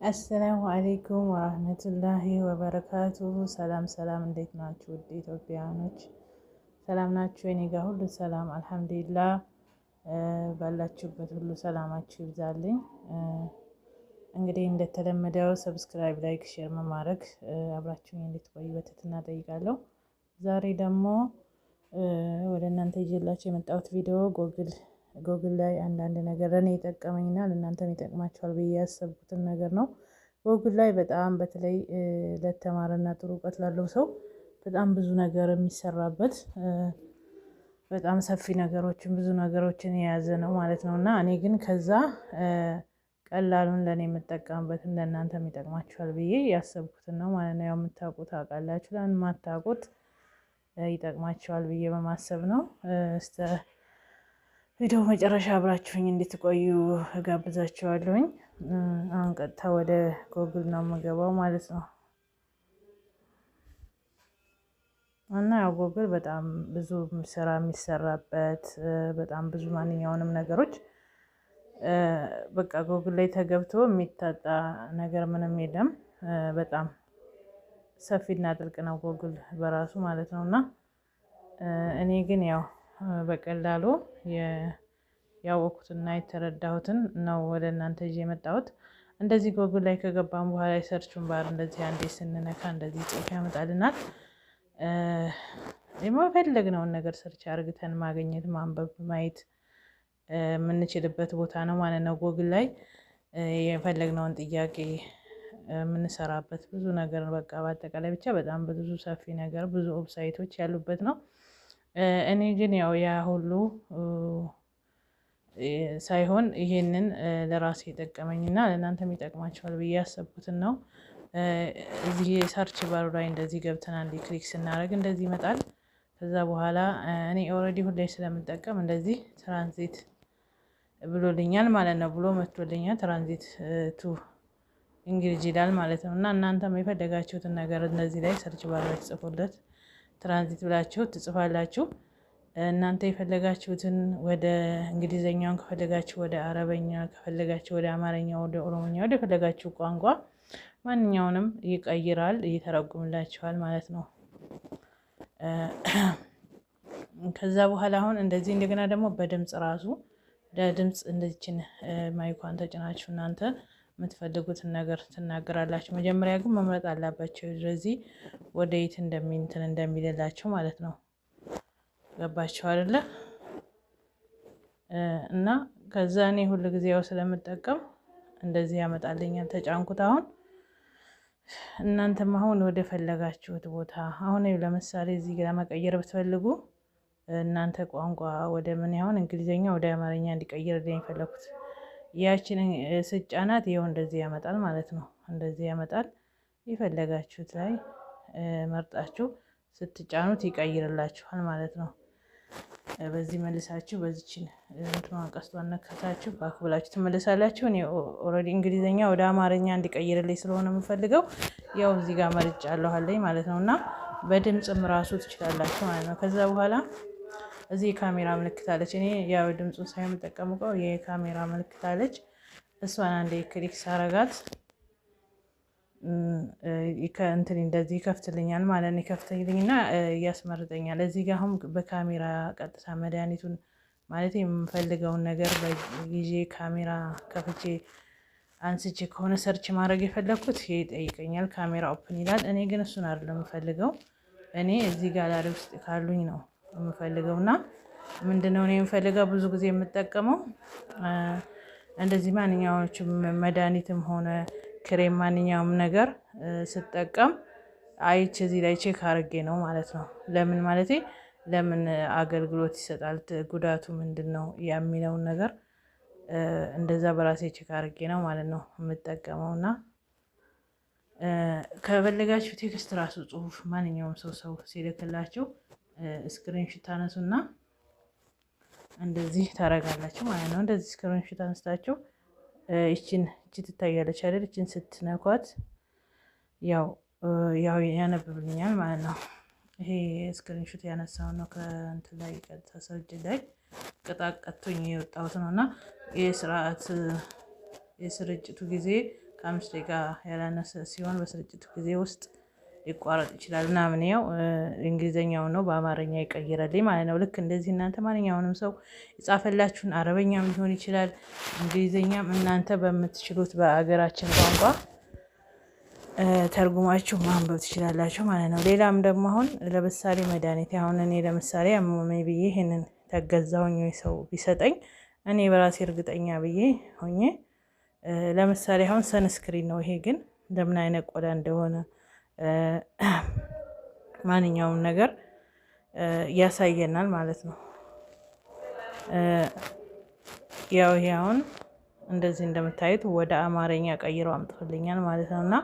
السلام عليكم ورحمة الله وبركاته። ሰላም ሰላም፣ እንዴት ናችሁ? ውድ ኢትዮጵያውያኖች ሰላም ናችሁ? እኔ ጋር ሁሉ ሰላም الحمد لله። ባላችሁበት ሁሉ ሰላማችሁ ይብዛልኝ። እንግዲህ እንደተለመደው subscribe፣ like፣ share በማድረግ አብራችሁኝ እንድትቆዩ በትህትና ጠይቃለሁ። ዛሬ ደግሞ ወደ እናንተ ይዤላችሁ የመጣሁት ቪዲዮ ጎግል ላይ አንዳንድ ነገር ለእኔ የጠቀመኝና ለእናንተም ይጠቅማችኋል ብዬ ያሰብኩትን ነገር ነው። ጎግል ላይ በጣም በተለይ ለተማረና ጥሩ እውቀት ላለው ሰው በጣም ብዙ ነገር የሚሰራበት፣ በጣም ሰፊ ነገሮችን፣ ብዙ ነገሮችን የያዘ ነው ማለት ነው። እና እኔ ግን ከዛ ቀላሉን ለእኔ የምጠቀምበትን ለእናንተም ይጠቅማችኋል ብዬ ያሰብኩትን ነው ማለት ነው። ያው የምታውቁት ታውቃላችሁ፣ ለማታውቁት ይጠቅማችኋል ብዬ በማሰብ ነው። እስከ ቪዲዮ መጨረሻ አብራችሁኝ እንድትቆዩ እጋብዛችኋለሁኝ። አሁን ቀጥታ ወደ ጎግል ነው የምገባው ማለት ነው። እና ያው ጎግል በጣም ብዙ ስራ የሚሰራበት፣ በጣም ብዙ ማንኛውንም ነገሮች፣ በቃ ጎግል ላይ ተገብቶ የሚታጣ ነገር ምንም የለም። በጣም ሰፊና ጥልቅ ነው ጎግል በራሱ ማለት ነው። እና እኔ ግን ያው በቀላሉ ያወቅኩትና የተረዳሁትን ነው ወደ እናንተ ይዤ የመጣሁት። እንደዚህ ጎግል ላይ ከገባን በኋላ የ search ኡን ባር እንደዚህ አንዴ ስንነካ እንደዚህ ጽሑፍ ያመጣልናል። የፈለግነውን ነገር search አርግተን ማግኘት፣ ማንበብ፣ ማየት የምንችልበት ቦታ ነው ማለት ነው። ጎግል ላይ የፈለግነውን ጥያቄ የምንሰራበት ብዙ ነገር፣ በቃ በአጠቃላይ ብቻ በጣም ብዙ ሰፊ ነገር፣ ብዙ website ኦች ያሉበት ነው። እኔ ግን ያው ያ ሁሉ ሳይሆን ይሄንን ለራሴ የጠቀመኝና ለእናንተም ይጠቅማችኋል ብዬ ያሰብኩትን ነው። እዚህ search bar ኡ ላይ እንደዚህ ገብተን አንዴ click ስናደርግ እንደዚህ ይመጣል። ከዛ በኋላ እኔ already ሁሌ ስለምጠቀም እንደዚህ translate ብሎልኛል ማለት ነው። ብሎ መጥቶልኛል። Translate to English ይላል ማለት ነው። እና እናንተም የፈለጋችሁትን ነገር እንደዚህ ላይ search bar ላይ ጽፉለት፣ translate ብላችሁ ትጽፋላችሁ። እናንተ የፈለጋችሁትን ወደ እንግሊዘኛውን ከፈለጋችሁ፣ ወደ አረበኛ ከፈለጋችሁ፣ ወደ አማርኛ፣ ወደ ኦሮሞኛ፣ ወደ ፈለጋችሁ ቋንቋ ማንኛውንም ይቀይራል፣ ይተረጉምላችኋል ማለት ነው። ከዛ በኋላ አሁን እንደዚህ እንደገና ደግሞ በድምፅ ራሱ፣ ለድምፅ እንደዚችን mic ኳን ተጭናችሁ እናንተ የምትፈልጉትን ነገር ትናገራላችሁ። መጀመሪያ ግን መምረጥ አለባቸው፣ ስለዚህ ወደ የት እንደሚንትን እንደሚልላቸው ማለት ነው። ገባችሁ አይደለ? እና ከዛ እኔ ሁል ጊዜ ያው ስለምጠቀም እንደዚህ ያመጣልኛል። ተጫንኩት። አሁን እናንተም አሁን ወደ ፈለጋችሁት ቦታ፣ አሁን ለምሳሌ እዚህ ጋር መቀየር ብትፈልጉ እናንተ ቋንቋ ወደ ምን፣ አሁን እንግሊዝኛ ወደ አማርኛ እንዲቀይርልኝ የፈለኩት ያችን ስጫናት ይኸው እንደዚህ ያመጣል ማለት ነው። እንደዚህ ያመጣል። የፈለጋችሁት ላይ መርጣችሁ ስትጫኑት ይቀይርላችኋል ማለት ነው። በዚህ መልሳችሁ በዚችን እንትኗን ቀስቷን ነከታችሁ back ብላችሁ ትመለሳላችሁ። እኔ already እንግሊዝኛ ወደ አማርኛ እንዲቀይርልኝ ስለሆነ የምፈልገው ያው እዚህ ጋር መርጫለሁ አለኝ ማለት ነው። እና በድምፅም ራሱ ትችላላችሁ ማለት ነው። ከዛ በኋላ እዚህ የካሜራ ምልክት አለች። እኔ ያው ድምፁን ሳይሆን የምጠቀመው የካሜራ ምልክት አለች። እሷን አንዴ click ሳረጋት እንትን እንደዚህ ይከፍትልኛል ማለት ነው። ይከፍትልኝና ያስመርጠኛል። እዚህ ጋር አሁን በካሜራ ቀጥታ መድኃኒቱን፣ ማለት የምፈልገውን ነገር ይዤ ካሜራ ከፍቼ አንስቼ ከሆነ search ማድረግ የፈለግኩት ይጠይቀኛል። Camera open ይላል። እኔ ግን እሱን አይደለም የምፈልገው። እኔ እዚህ ጋላሪ ውስጥ ካሉኝ ነው የምፈልገው። እና ምንድነው እኔ የምፈልገው፣ ብዙ ጊዜ የምጠቀመው እንደዚህ ማንኛዎቹም መድኃኒትም ሆነ ክሬም ማንኛውም ነገር ስጠቀም አይቼ እዚህ ላይ check አድርጌ ነው ማለት ነው። ለምን ማለቴ ለምን አገልግሎት ይሰጣል፣ ጉዳቱ ምንድን ነው የሚለውን ነገር እንደዛ በራሴ check አድርጌ ነው ማለት ነው የምጠቀመው። እና ከፈለጋችሁ text ራሱ፣ ጽሁፍ ማንኛውም ሰው ሲልክላችሁ screenshot ታነሱና እንደዚህ ታረጋላችሁ ማለት ነው። እንደዚህ screenshot አንስታችሁ ይችን እቺ ትታያለች አይደል? ይችን ስትነኳት ያው ያነብብልኛል ማለት ነው። ይሄ screenshot ያነሳው ነው፣ ከእንትን ላይ ቀጥታ ስርጭት ላይ ቅጣት ቀጥቶኝ የወጣሁት ነው። እና የስርዓት የስርጭቱ ጊዜ ከ5 ደቂቃ ያላነሰ ሲሆን በስርጭቱ ጊዜ ውስጥ ሊቋረጥ ይችላል ምናምን። ያው እንግሊዝኛው ነው በአማርኛ ይቀይረልኝ ማለት ነው። ልክ እንደዚህ እናንተ ማንኛውንም ሰው የጻፈላችሁን አረበኛም ሊሆን ይችላል፣ እንግሊዝኛም፣ እናንተ በምትችሉት በአገራችን ቋንቋ ተርጉማችሁ ማንበብ ትችላላችሁ ማለት ነው። ሌላም ደግሞ አሁን ለምሳሌ መድኃኒት፣ አሁን እኔ ለምሳሌ አመመኝ ብዬ ይሄንን ተገዛሁኝ ወይ ሰው ቢሰጠኝ እኔ በራሴ እርግጠኛ ብዬ ሆኜ፣ ለምሳሌ አሁን sunscreen ነው ይሄ፣ ግን ለምን አይነት ቆዳ እንደሆነ ማንኛውም ነገር ያሳየናል ማለት ነው። ያው ይሄ አሁን እንደዚህ እንደምታዩት ወደ አማርኛ ቀይሮ አምጥቶልኛል ማለት ነው። እና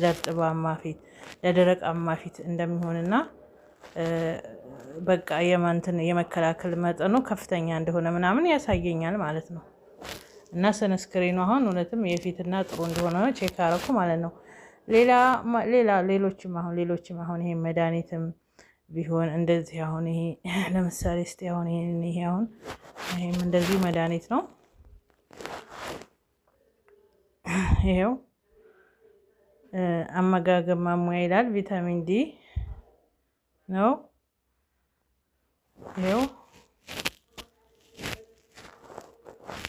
ለእርጥባማ ፊት፣ ለደረቃማ ፊት እንደሚሆንና በቃ የማንትን የመከላከል መጠኑ ከፍተኛ እንደሆነ ምናምን ያሳየኛል ማለት ነው። እና sunscreen ኑ አሁን እውነትም የፊትና ጥሩ እንደሆነ check አረኩ ማለት ነው። ሌላ ሌላ ሌሎችም አሁን ይሄ መድኃኒትም ቢሆን እንደዚህ፣ አሁን ይሄ ለምሳሌ እስቲ አሁን ይሄ አሁን ይሄም እንደዚህ መድኃኒት ነው። ይሄው አመጋገብ ማሟያ ይላል። Vitamin D ነው። ይሄው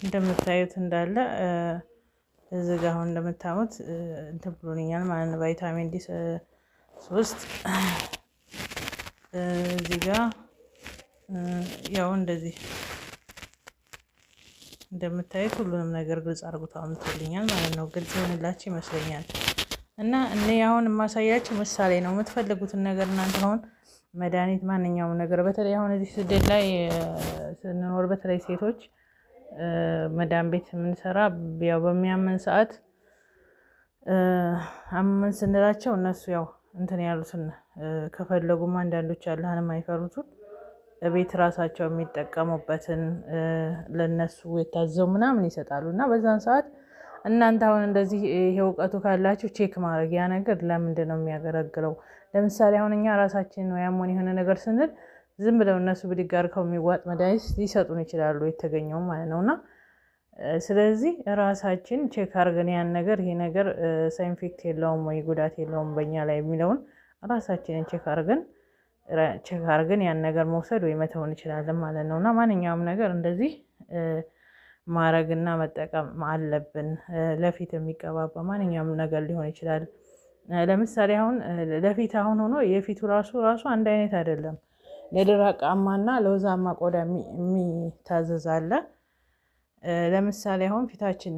እንደምታዩት እንዳለ እዚህ ጋር አሁን እንደምታዩት እንትን ብሎልኛል ማለት ነው። Vitamin D 3 እዚህ ጋር ያው እንደዚህ እንደምታዩት ሁሉንም ነገር ግልጽ አድርጎ አምጥቶልኛል ማለት ነው። ግልጽ ይሆንላችሁ ይመስለኛል። እና እኔ አሁን የማሳያችሁ ምሳሌ ነው። የምትፈልጉትን ነገር እናንተ አሁን መድኃኒት፣ ማንኛውም ነገር፣ በተለይ አሁን እዚህ ስደት ላይ ስንኖር፣ በተለይ ሴቶች መዳም ቤት የምንሰራ፣ ያው በሚያመን ሰዓት አመመን ስንላቸው እነሱ ያው እንትን ያሉትን ከፈለጉም አንዳንዶች አላህን የማይፈሩትን ቤት ራሳቸው የሚጠቀሙበትን ለነሱ የታዘው ምናምን ይሰጣሉ። እና በዛን ሰዓት እናንተ አሁን እንደዚህ ይሄ እውቀቱ ካላችሁ check ማድረግ፣ ያ ነገር ለምንድን ነው የሚያገለግለው? ለምሳሌ አሁን እኛ ራሳችንን ወይ አሞን የሆነ ነገር ስንል ዝም ብለው እነሱ ብድግ አድርገው የሚዋጥ መድኃኒት ሊሰጡን ይችላሉ፣ የተገኘው ማለት ነው። እና ስለዚህ ራሳችን check አድርገን ያን ነገር፣ ይሄ ነገር side effect የለውም ወይ ጉዳት የለውም በእኛ ላይ የሚለውን ራሳችንን check አድርገን ያን ነገር መውሰድ ወይ መተው እንችላለን ማለት ነው። እና ማንኛውም ነገር እንደዚህ ማድረግና መጠቀም አለብን። ለፊት የሚቀባባ ማንኛውም ነገር ሊሆን ይችላል። ለምሳሌ አሁን ለፊት አሁን ሆኖ የፊቱ ራሱ ራሱ አንድ አይነት አይደለም። ለደረቃማና ለወዛማ ቆዳ የሚታዘዝ አለ። ለምሳሌ አሁን ፊታችን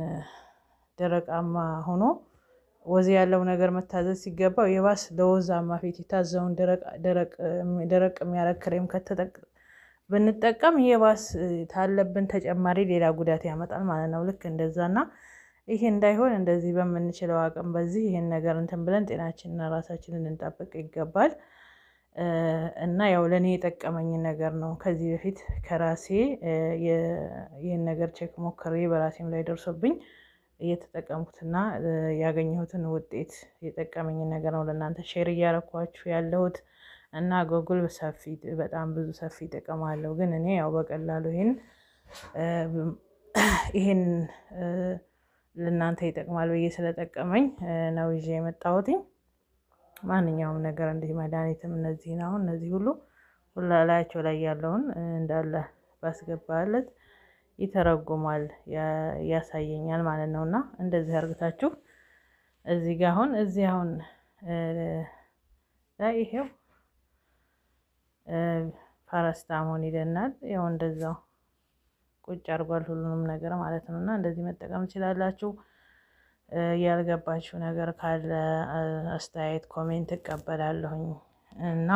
ደረቃማ ሆኖ ወዝ ያለው ነገር መታዘዝ ሲገባው የባስ ለወዛማ ፊት የታዘውን ደረቅ የሚያረግ ክሬም ብንጠቀም የባስ ታለብን ተጨማሪ ሌላ ጉዳት ያመጣል ማለት ነው። ልክ እንደዛና ይሄ እንዳይሆን እንደዚህ በምንችለው አቅም በዚህ ይሄን ነገር እንትን ብለን ጤናችንና ራሳችንን ልንጠብቅ ይገባል። እና ያው ለእኔ የጠቀመኝን ነገር ነው። ከዚህ በፊት ከራሴ ይህን ነገር check ሞክሬ በራሴም ላይ ደርሶብኝ እየተጠቀምኩትና ያገኘሁትን ውጤት፣ የጠቀመኝን ነገር ነው ለእናንተ share እያረኳችሁ ያለሁት። እና ጎግል ሰፊ፣ በጣም ብዙ ሰፊ ጥቅም አለው። ግን እኔ ያው በቀላሉ ይሄን ለእናንተ ይጠቅማል ብዬ ስለጠቀመኝ ነው ይዤ የመጣሁትኝ። ማንኛውም ነገር እንዲህ መድኃኒትም እነዚህን አሁን እነዚህ ሁሉ ላያቸው ላይ ያለውን እንዳለ ባስገባለት ይተረጉማል፣ ያሳየኛል ማለት ነው። እና እንደዚህ አርግታችሁ እዚህ ጋር አሁን እዚህ አሁን ላይ ይሄው ፓራስታሞን ይለናል። ያው እንደዛው ቁጭ አድርጓል ሁሉንም ነገር ማለት ነው። እና እንደዚህ መጠቀም ትችላላችሁ። ያልገባችሁ ነገር ካለ አስተያየት comment እቀበላለሁኝ። እና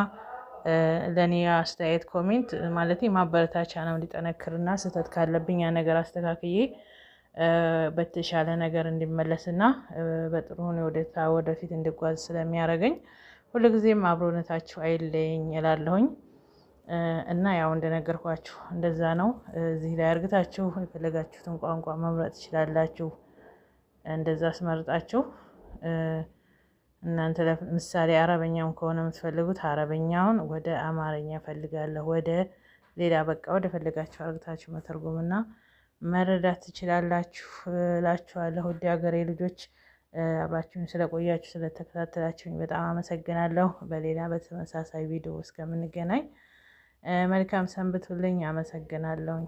ለእኔ አስተያየት comment ማለት ማበረታቻ ነው፣ እንዲጠነክርና ስህተት ካለብኝ ያ ነገር አስተካክዬ በተሻለ ነገር እንዲመለስና በጥሩ ሁኔታ ወደፊት እንድጓዝ ስለሚያደርገኝ ሁልጊዜም አብሮነታችሁ አይለየኝ እላለሁኝ። እና ያው እንደነገርኳችሁ እንደዛ ነው። እዚህ ላይ አርግታችሁ የፈለጋችሁትን ቋንቋ መምረጥ ትችላላችሁ። እንደዛ አስመርጣችሁ እናንተ ለምሳሌ አረበኛውን ከሆነ የምትፈልጉት አረበኛውን ወደ አማርኛ ፈልጋለሁ፣ ወደ ሌላ በቃ ወደ ፈለጋችሁ አርግታችሁ መተርጎምና መረዳት ትችላላችሁ እላችኋለሁ። ውድ ሀገሬ ልጆች፣ አብራችሁን ስለቆያችሁ ስለተከታተላችሁኝ በጣም አመሰግናለሁ። በሌላ በተመሳሳይ ቪዲዮ እስከምንገናኝ መልካም ሰንብቱልኝ። አመሰግናለሁኝ።